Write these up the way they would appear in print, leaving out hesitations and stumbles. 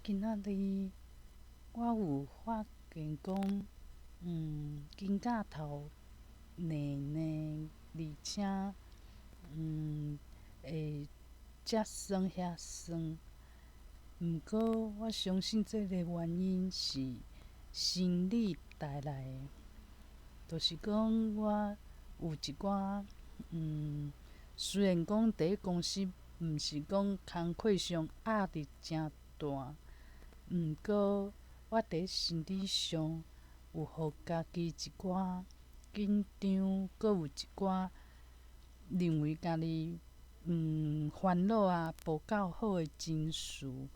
今仔日我有發現講，肩胛頭軟軟，而且會遮酸遐酸。毋過我相信這个原因是生理帶來的，就是講我有一寡，雖然講佇咧公司毋是講工課上壓力誠大，毋過我佇咧心理上有予家己一寡緊張，閣有一寡認為家己煩惱啊，無夠好的情緒，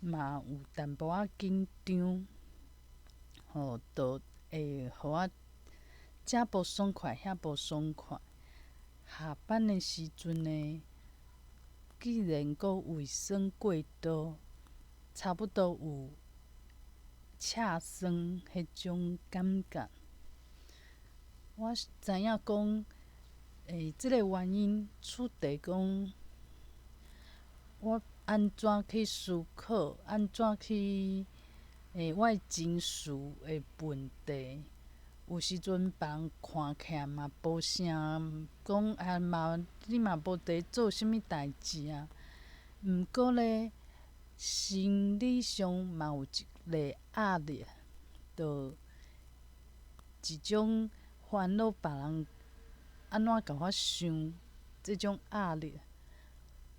嘛有淡薄仔緊張，吼，就會予我遮無爽快，遐無爽快。下班的時陣呢，既然閣胃酸過多，差不多有刺酸彼種感覺。我知影講，這个原因出佇講，我按怎去思考，按怎去，我的情緒的問題，有時陣別人看起來嘛無啥講啊嘛，你嘛無佇做啥物代誌啊。毋過咧，心理上嘛有一个壓力，就一種煩惱別人按怎共我想，這種壓力。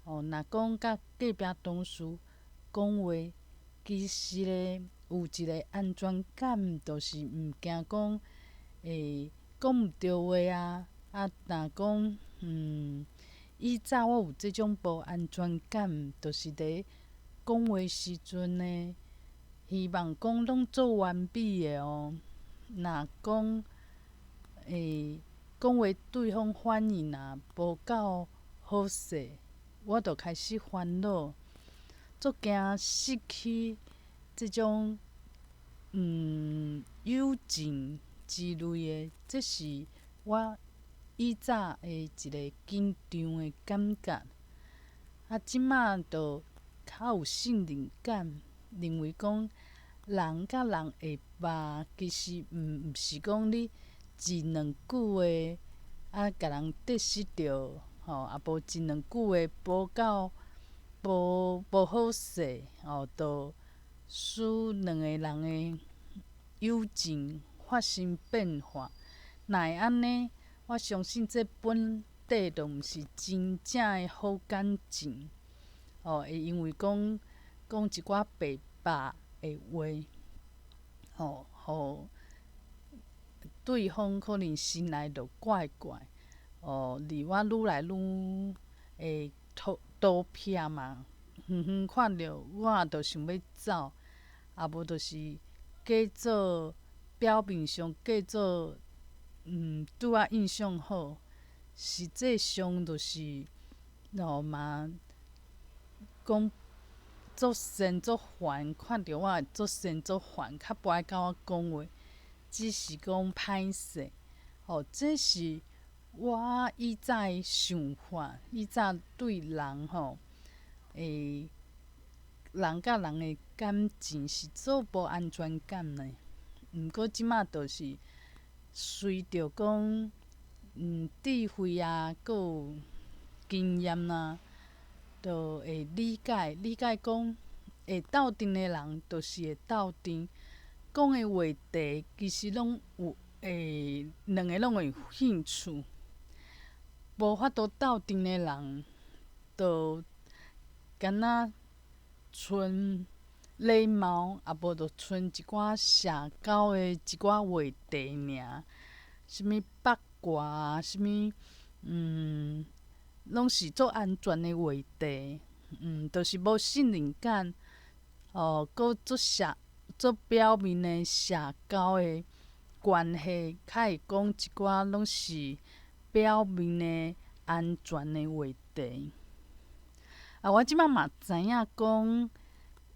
哦，若講佮隔壁同事講話，其實咧有一个安全感，就是毋驚講會講毋著話啊。啊，若講以早我有這種無安全感，就是佇講話時陣呢，希望講攏做完美的哦。若講講話對方反應若無夠好勢，我就開始煩惱，足驚失去這種友情之類的，這是我以早的一个緊張的感覺。啊，這馬就較有信任感，認為講人佮人會捌，其實毋是講你一兩句話啊，共人得失著，吼，啊無一兩句話無夠無好勢，吼，就使兩个人的友情發生變化。若會按呢，我相信這本底就毋是真正的好感情，吼，會因為講講一寡白目的話，吼，予對方可能心內就怪怪，哦，離我愈來愈會逃避嘛，遠遠看著我就想欲走，啊無就是假做表面上假做對我印象好，實際上就是哦嘛講足善足煩，看著我會足善足煩，較無愛佮我講話，只是講歹勢，吼，這是我以早的想法，以早對人吼，人佮人的感情是足無安全感的。毋過這馬就是隨著講，智慧啊，閣有經驗啊，就會理解，理解講會鬥陣的人，就是會鬥陣，講的話題其實攏有會兩个攏會有興趣。無法度鬥陣的人，就敢若賰禮貌，啊無就賰一寡社交的一寡話題爾，啥物八卦啊，啥物攏是足安全的話題，就是無信任感，哦，閣足社足表面的社交的關係，較會講一寡攏是表面的安全的話題。啊，我這馬嘛知影講，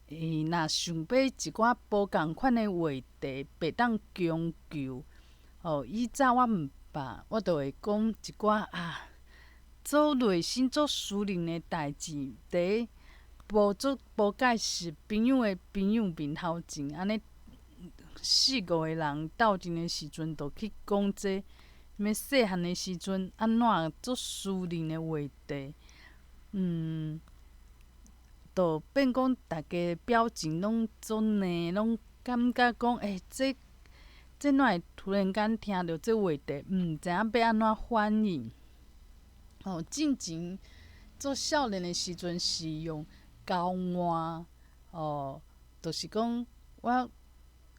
若想欲一寡無仝款的話題，袂當強求。吼，以早我毋捌，我就會講一寡啊，做內心做私人的代誌，佇無做無解釋，朋友的朋友面頭前，按呢四五個人鬥陣的時陣，就去講這，啥物細漢的時陣，按怎做私人的話題，就變講逐家表情攏足膩，攏感覺講，欸，這哪會突然間聽著這話題，毋知影欲按怎反應。吼，進前做少年的時陣是用交換，哦，就是講我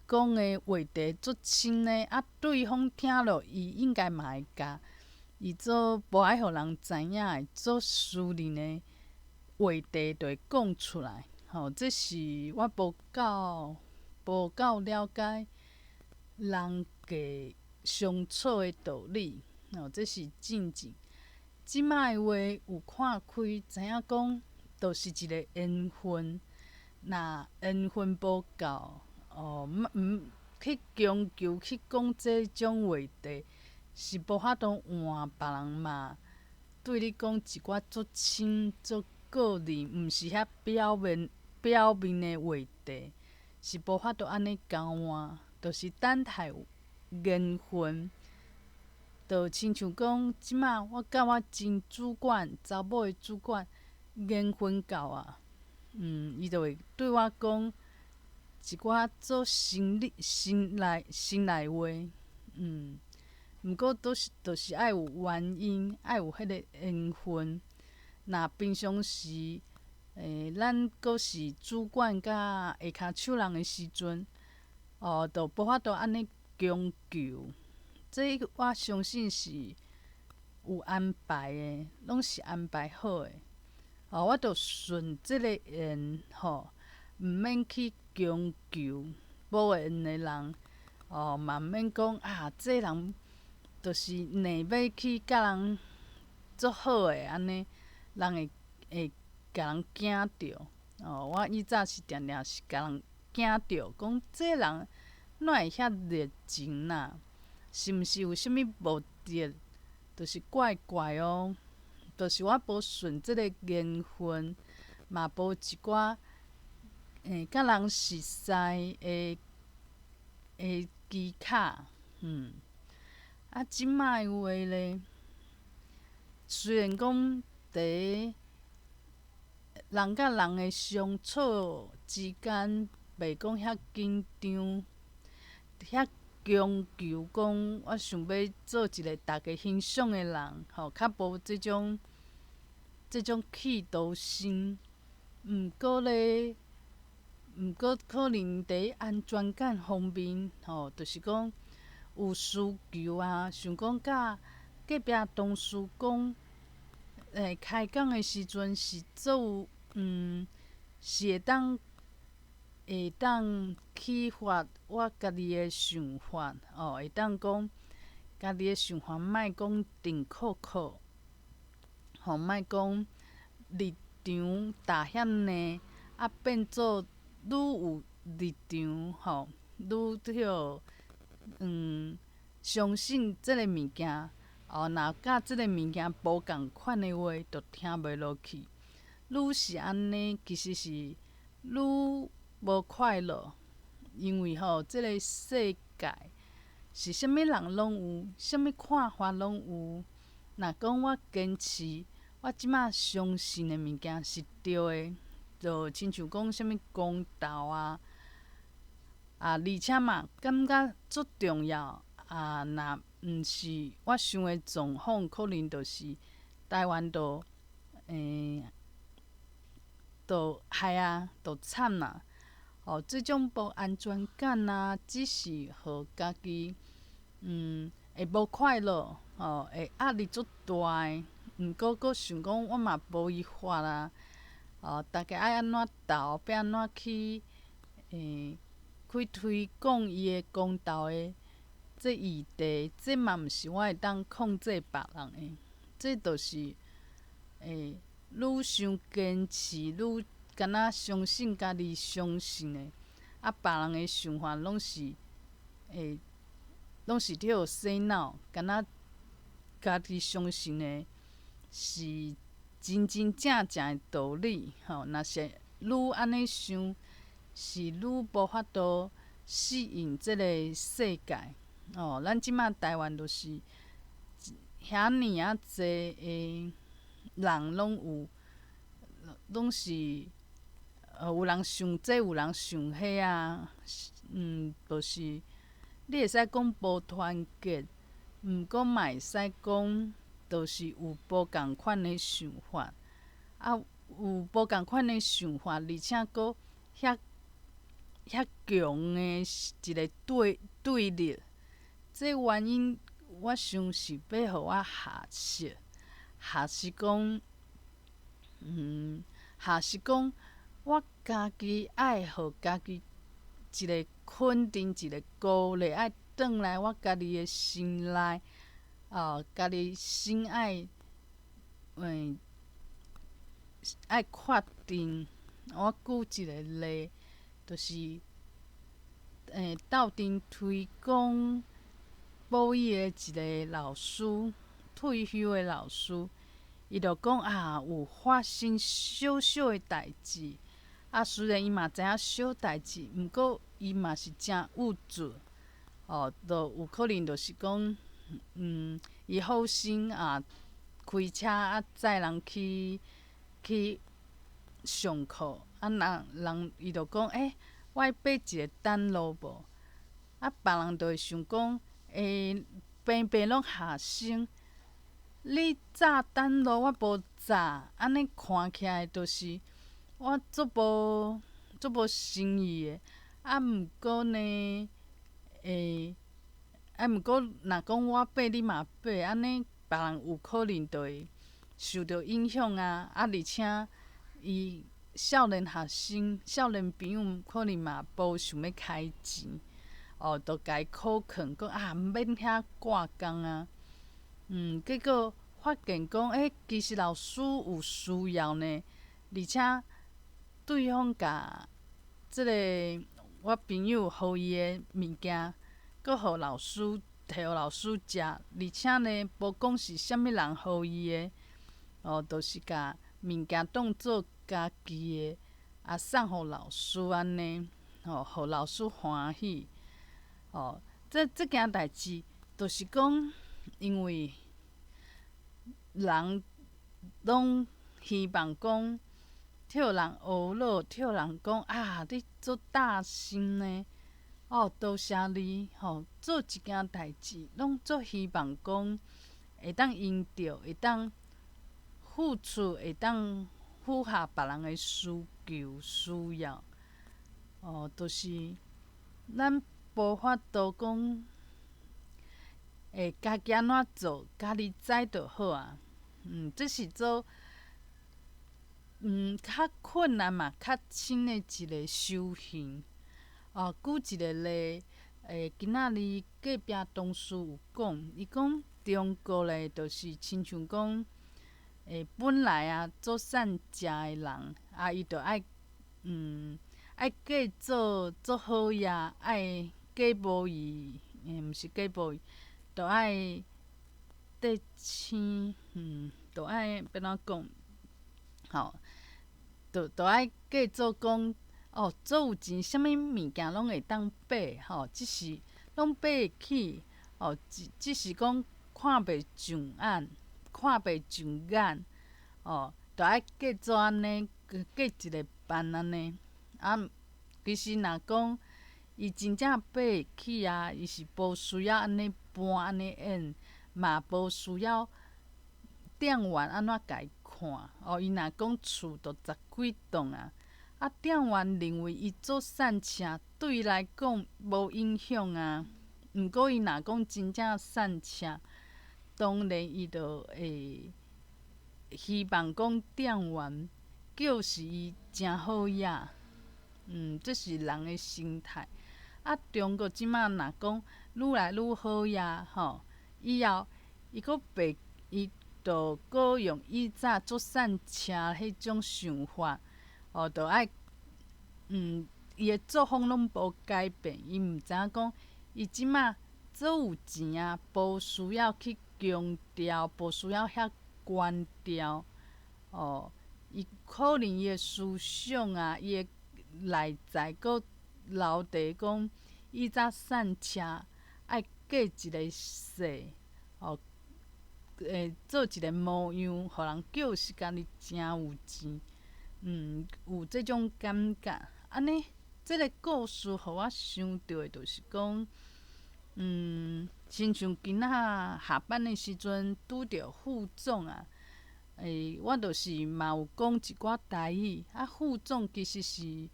講的話題足深的，啊，對方聽落伊應該嘛會共伊做無愛予人知影的做私人的話題，就會講出來。吼，這是我無夠了解人際相處的道理。吼，這是進前。這擺的話有看開，知影講，就是一個緣分。若緣分無夠，哦，毋去強求去講這種話題，是無法度換別人嘛。對你講一寡足深、足個人，毋是遐表面表面的話題，是無法度按呢交換，就是等待緣分。就親像講，這擺我佮我前主管，查某的主管緣分到啊，伊就會對我講一寡做心裡心內心內話，毋過都是就是愛有原因，愛有彼個緣分。若平常時，咱閣是主管佮下跤手人的時陣，哦，就無法度按呢強求。這我相信是有安排的，攏是安排好的。哦，我就順這個緣，吼，毋免去強求無緣的人，哦，嘛毋免講啊，這人就是硬欲去佮人做好的按呢，人會共人驚著。哦，我以早是定定是共人驚著，講這人哪會遐熱情啊？是毋是有啥物目的？就是怪怪哦。就是我無順這個緣分，嘛無一寡佮人熟似的技巧，啊，這擺的話咧，雖然講佇人佮人的相處之間，袂講遐緊張，遐強求講我想欲做一個逐家欣賞的人，吼，較無這種企圖心。毋過咧，毋過可能佇安全感方面，吼，就是講有需求啊，想講佮隔壁同事講，開講的時陣是足有，是會當啟發我家己的想法，哦，會當講家己的想法，莫講定扣扣，吼，莫講立場踏遐硬，啊變做愈有立場，吼，愈彼個相信這个物件，哦，若佮這个物件無仝款的話，就聽袂落去。愈是按呢，其實是愈無快樂，因為吼，這个世界是啥物人攏有，啥物看法攏有。若講我堅持，我這馬相信的物件是對的，就親像講啥物公道啊，啊，而且嘛，感覺足重要啊。若毋是我想的狀況，可能就是台灣就就害啊，就慘啦。哦，這種無安全感啊，只是予家己會無快樂，吼，會壓力足大的。毋過閣想講，我嘛無依法啊，哦，逐家愛按怎投，欲按怎去去推廣伊的公投的這議題，這嘛毋是我會當控制別人的，這就是愈傷堅持，愈敢若相信家己相信的，啊，別人的想法攏是佇予洗腦，敢若家己相信的是真真正正的道理，吼，若是愈按呢想，是愈無法度適應這个世界。哦，咱這馬台灣就是遐爾仔濟的人攏有，攏是有人想這，有人想彼啊，就是你會使講無團結，毋過嘛會使講，就是有無仝款的想法，啊，有無仝款的想法，而且閣遐遐強的一个對立，這原因我想是欲予我學習，學習講，學習講，我家己愛予家己一个肯定，一个鼓勵，愛轉來我家己的心內，哦，家己心愛，愛決定。我舉一个例，就是，鬥陣推廣母語的一个老師，退休的老師，伊就講啊，有發生小小的代誌。啊，雖然伊嘛知影小代誌，毋過伊嘛是誠鬱卒，哦，就有可能就是講，伊好心啊，開車啊載人去上課，啊，人伊就講，欸，我愛爬一个等路無？啊，別人就會想講，欸，平平攏學生，你早等路，我無早，按呢看起來就是我足無足無誠意的。啊，毋過呢，欸，啊，毋過若講我爬，你嘛爬，按呢別人有可能就會受著影響啊。啊，而且伊少年學生、少年朋友可能嘛無想欲開錢，哦，就共伊苦勸講啊，毋免遐掛工啊。結果發現講，欸，其實老師有需要呢，而且對方共這个我朋友予伊的物件，閣予老師提予老師食，而且呢，無講是啥物人予伊的，哦，就是共物件當做家己的，啊，送予老師按呢，吼，予老師歡喜。哦，這件代誌，就是講，因為人攏希望講，予人呵咾，予人講啊，你足貼心呢，哦，多謝你，吼，做一件代誌，攏足希望講會當用著，會當付出，會當符合別人的需求需要，哦，就是咱無法度講，會家己按怎做，家己知就好啊。這是做較困難嘛，較深的一个修行。哦，舉一个例，欸，今仔日隔壁同事有講，伊講中國咧，就是親像講，欸，本來啊做散食的人，啊，伊就愛愛過做做好業，愛假無伊，欸，毋是假無伊，就愛綴青，就愛欲按怎講？吼，就愛過做講，哦，做有錢，啥物物件攏會當買，吼，只是攏買會起，哦，只是講看袂上眼，看袂上眼，哦，就愛過做按呢，過一个班按呢。啊，其實若講伊真正買會起啊，伊是無需要按呢搬按呢演，嘛無需要店員按怎共伊看。哦，伊若講厝都十幾棟啊，啊，店員認為伊做散車對伊來講無影響啊。毋過伊若講真正散車，當然伊就會希望講店員叫是伊誠好額。這是人的心態。啊，中國這馬若講愈來愈好額吼，以後伊閣袂，伊就閣用以早做散車彼種想法，哦，就愛，伊的作風攏無改變，伊毋知影講，伊這馬做有錢啊，無需要去強調，無需要遐關照。哦，伊可能伊的思想啊，伊的內在閣留佇講，以早散車愛過一个世，哦，會做一个模樣，予人叫是家己誠有錢，有這種感覺。按呢，這个故事予我想著的，就是講，親像今仔下班的時陣拄著副總啊，我就是嘛有講一寡台語，啊，副總其實是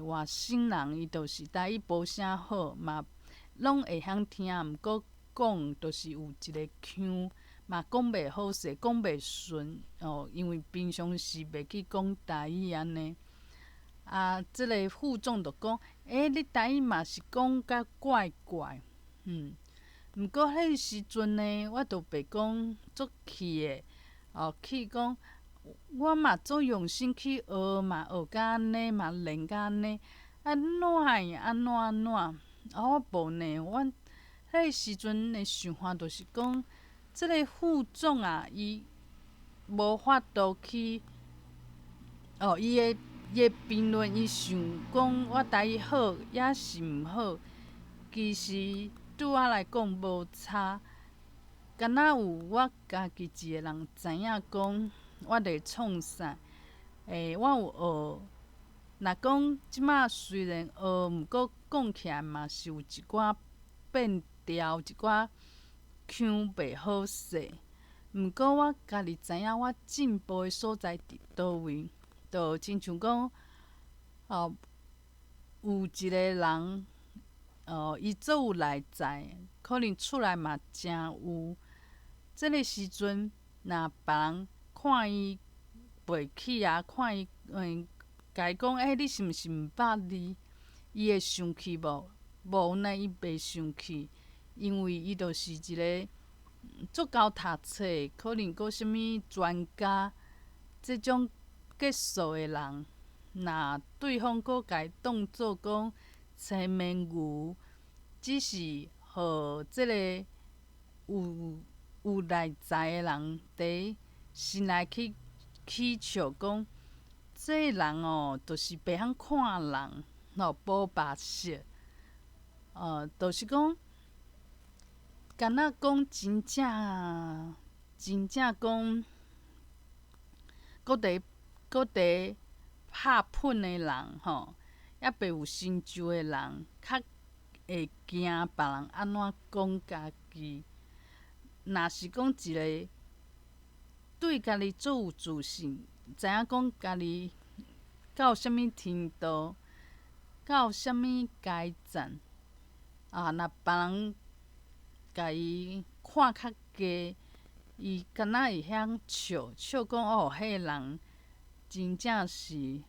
外省人，伊就是台語無啥好，嘛攏會曉聽，毋過講就是有一个腔，嘛講袂好勢，講袂順哦，因為平常時袂去講台語按呢。啊，這个副總就講，欸，你台語嘛是講甲怪怪，毋過彼个時陣呢，我就袂講足氣的，哦，氣講我嘛足用心去學嘛，學甲按呢嘛，練甲按呢，啊哪會按怎按怎？啊，我無呢，我彼个時陣的想法就是講，這个副總啊，伊無法度去，哦，伊的評論，伊想講我台語好，抑是毋好，其實對我來講無差。敢若有我家己一个人知影講，我咧創啥？我有學。若講這馬雖然學，毋過講起來嘛是有一寡變調，一寡腔袂好勢。毋過我家己知影，我進步的所在佇佗位，就親像講，哦，有一个人，哦，伊足有內在，可能厝內嘛誠有。這个時陣，若別人看伊袂起啊，看伊，共伊講，欸，你是毋是毋捌字？伊會生氣無？無呢，伊袂生氣，因為伊就是一个足𠢕讀冊，可能閣啥物專家，這種結束的人，若對方閣共伊當做講催眠語，只是予這个有內在的人佇心內去起笑講，這个人哦，就是袂曉看人，吼，無目色，就是講，敢若講真正真正講，閣佇閣佇拍噴的人吼，猶未有成就的人，較會驚別人按怎講家己。若是講一个對家己足有自信，知影講家己到啥物程度，到啥物階層，啊，若別人共伊看較低，伊敢若會曉笑笑講哦，彼个人真正是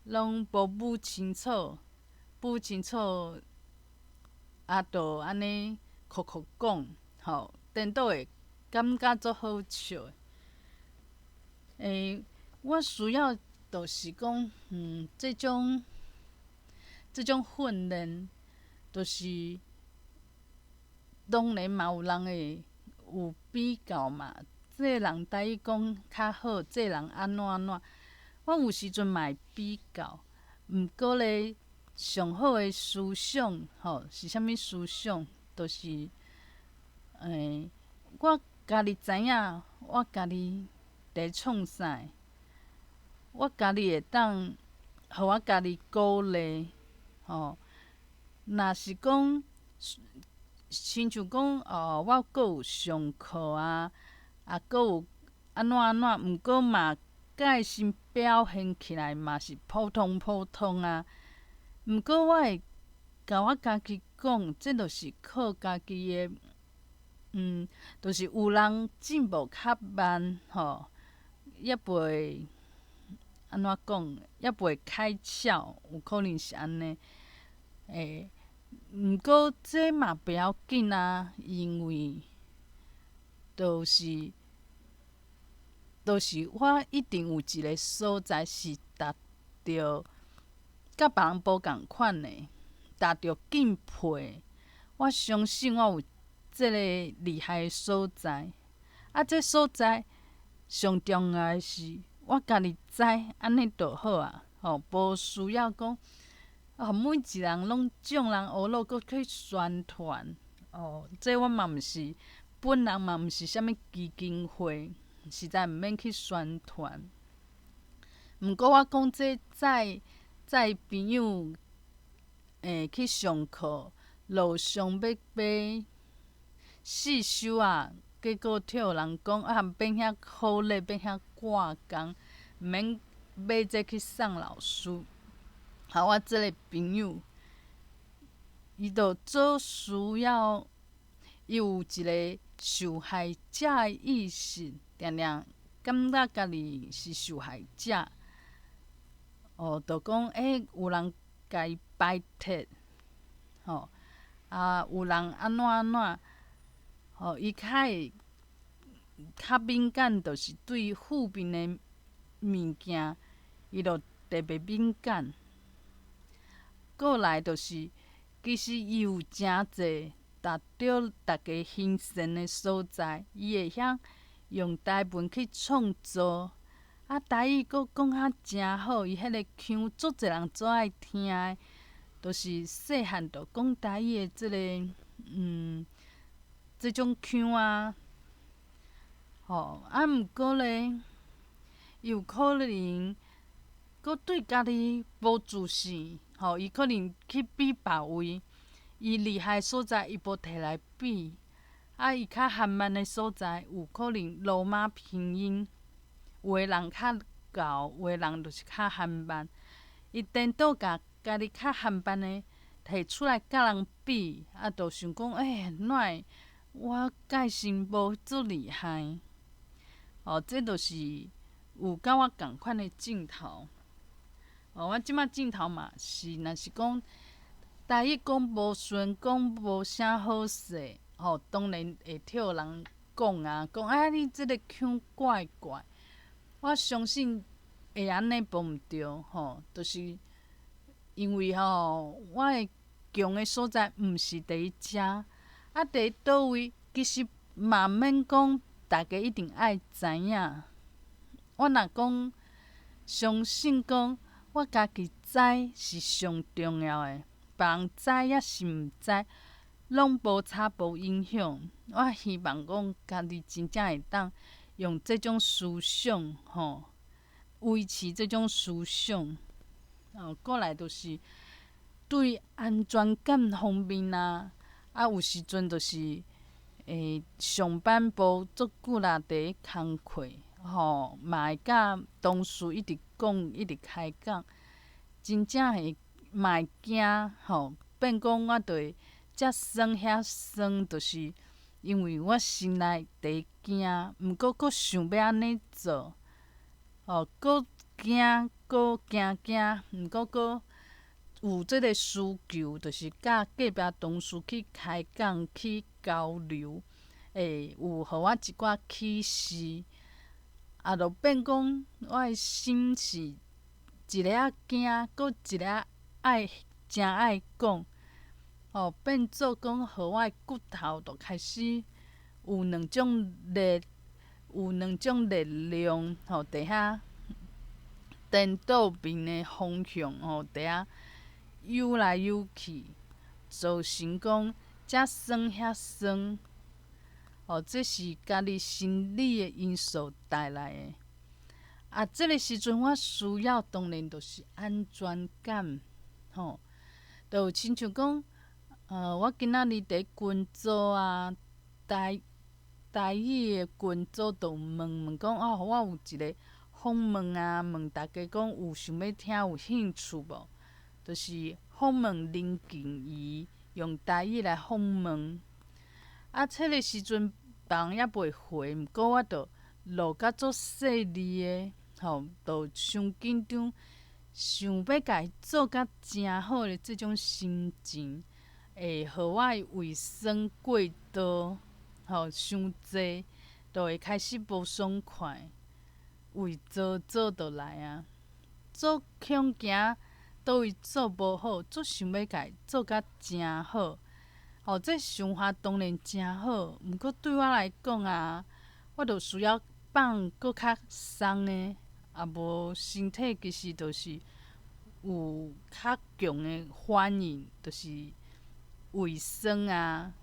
攏無舞清楚，舞清楚，啊，就按呢哭哭講，吼，顛倒會感覺足好笑的。我需要就是講，這種訓練，就是當然嘛有人會有比較嘛，這个人台語講較好，這个人按怎按怎，我有時陣嘛會比較，毋過咧，上好的思想，吼，是啥物思想？就是，我家己知影，我家己佇創啥，我家己會當予我家己鼓勵，吼。若是講，親像講哦，我閣有上課啊，啊，閣有按怎按怎，毋過嘛，蓋先表現起來嘛是普通普通啊。毋過我會共我家己講，這就是靠家己的，就是有人進步較慢吼，猶袂按怎講，猶袂開竅，有可能是按呢。毋過這嘛袂要緊啊，因為就是我一定有一个所在是達著佮別人無仝款的，達著敬佩。我相信我有這个厲害的所在，啊，這所在上重要的是，我家己知按呢就好啊，吼，無需要講，哦，每一人攏眾人呵咾閣去宣傳，哦，這我嘛毋是，本人嘛毋是啥物基金會，實在毋免去宣傳。毋過我講這載載朋友，去上課，路上欲買四修啊，結果聽人講啊，變遐苦力，變遐趕工，毋免買這去送老師。好，我這个朋友，伊就做需要，伊有一个受害者的意識，定定感覺家己是受害者。哦，就講有人共伊排斥，吼，啊，有人按怎按怎，吼，伊較會較敏感，就是對負面的物件，伊就特別敏感。過來就是，其實伊有誠濟達著逐家欣羨的所在，伊會曉用台文去創作，啊，台語閣講較誠好，伊彼个腔足濟人足愛聽的，就是細漢就講台語的這个，這種腔啊，吼，啊，毋過咧，有可能閣對家己無自信，吼，伊可能去比別位，伊厲害所在伊無提來比，啊，伊較含慢的所在，有可能羅馬拼音，有的人較𠢕，有的人就是較含慢，伊顛倒共家己較含慢的提出來佮人比，啊，就想講，哪會我個性無足厲害？哦，這就是有佮我仝款的鏡頭。哦，我這擺鏡頭嘛是，若是講台語講無順，講無啥好勢，吼，當然會聽人講啊，講啊，你這个腔怪怪。我相信會按呢無毋對，吼，就是因為吼，我的強的所在毋是佇咧遮，啊，佇咧佗位，其實嘛毋免講，大家一定愛知影。我若講相信講，我家己知是上重要的，別人知抑是毋知，攏無差無影響。我希望講家己真正會當用這種思想，吼，維持這種思想。哦，過來就是對安全感方面啊，啊，有時陣就是，上班無足久啦，佇咧工課，吼，嘛會佮同事一直講，一直開講，真正會嘛會驚，吼，變講我就會遮酸遐酸，就是因為我心內佇驚，毋過閣想欲按呢做，吼，閣驚閣驚驚，毋過閣有這个需求，就是佮隔壁同事去開講去交流，會有予我一寡啟示，啊，就變講我的心是一个仔驚，閣一个仔愛誠愛講，吼，變做講予我的骨頭就開始有兩種力，有兩種力量，吼，佇遐顛倒面的方向，吼，佇遐游來游去，造成講遮酸遐酸，吼，這是家己心理的因素帶來的。啊，這个時陣我需要當然就是安全感，吼，就親像講，我今仔日佇群組啊，台台語的群組就問問講，哦，我有一个訪問啊，問大家講有想欲聽有興趣無？就是訪問林靜儀，用台語來訪問。啊，這个時陣別人猶未回，毋過我就落甲足細膩的，吼，就傷緊張，想欲共伊做甲誠好的這種心情，會予我的胃酸過多，吼，傷濟，就會開始無爽快，胃燥燥就來啊，足恐驚佗位做無好，足想欲共伊做甲誠好，吼，這想法當然誠好，毋過對我來講啊，我就需要放閣較鬆的，啊無身體其實就是有較強的反應，就是胃酸啊，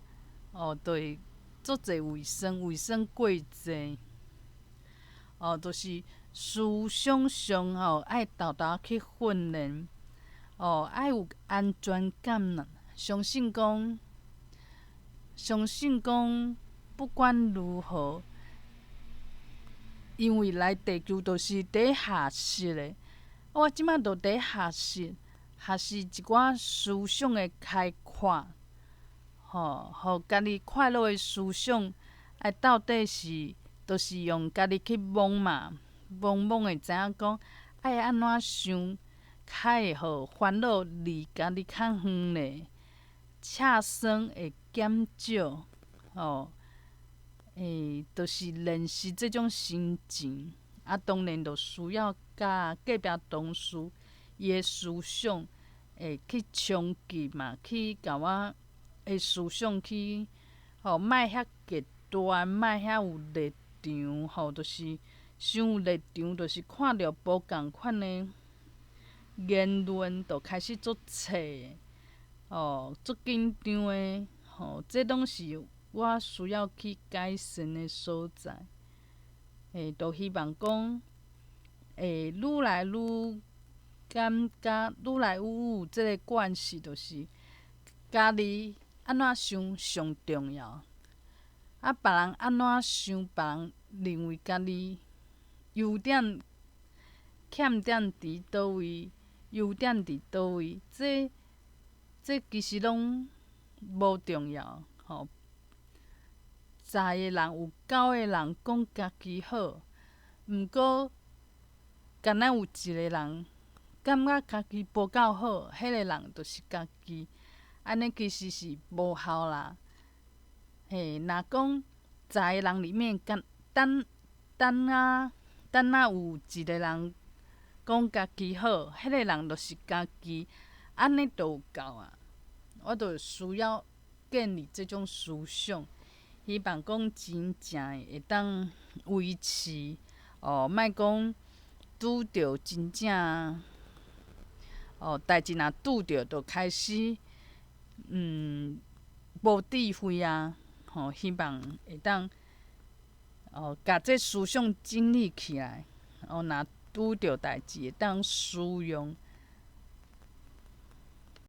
哦，就會足濟胃酸，胃酸過濟，哦，就是思想上吼愛沓沓去訓練，哦，愛有安全感啦，相信講，相信講，不管如何，因為來地球就是佇學習的，我這擺就佇學習，學習一寡思想的開闊，吼，予家己快樂的思想，啊，到底是，就是用家己去摸嘛，摸摸會知影講愛按怎想，較會予煩惱離家己較遠咧，赤酸會減少，吼。就是練習這種心情，啊，當然就需要佮隔壁同事伊的思想會去衝擊嘛，去共我的思想去，吼，莫遐極端，莫遐有立場，吼，就是傷有立場，就是看著無仝款的言論，就開始足切，吼，足緊張的，吼，這攏是我需要去改善的所在。就希望講，愈來愈感覺，愈來愈有這个關係，就是家己按怎想上重要。啊，別人按怎想，別人認為家己優點、欠點佇佗位，優點佇佗位，這這其實攏無重要，吼。十個人有九個人講家己好，毋過，敢若有一個人感覺家己無夠好，彼個人就是家己，按呢其實是無效啦。嘿，若講十個人裡面，敢等等仔等仔有一個人講家己好，彼個人就是家己，按呢就有夠啊。我就需要建立這種思想。希望講真正會當維持，哦，莫講拄著真正，哦，代誌若拄著，就開始，無智慧啊，吼，希望會當，哦，共這思想整理起來，哦，若拄著代誌會當使用。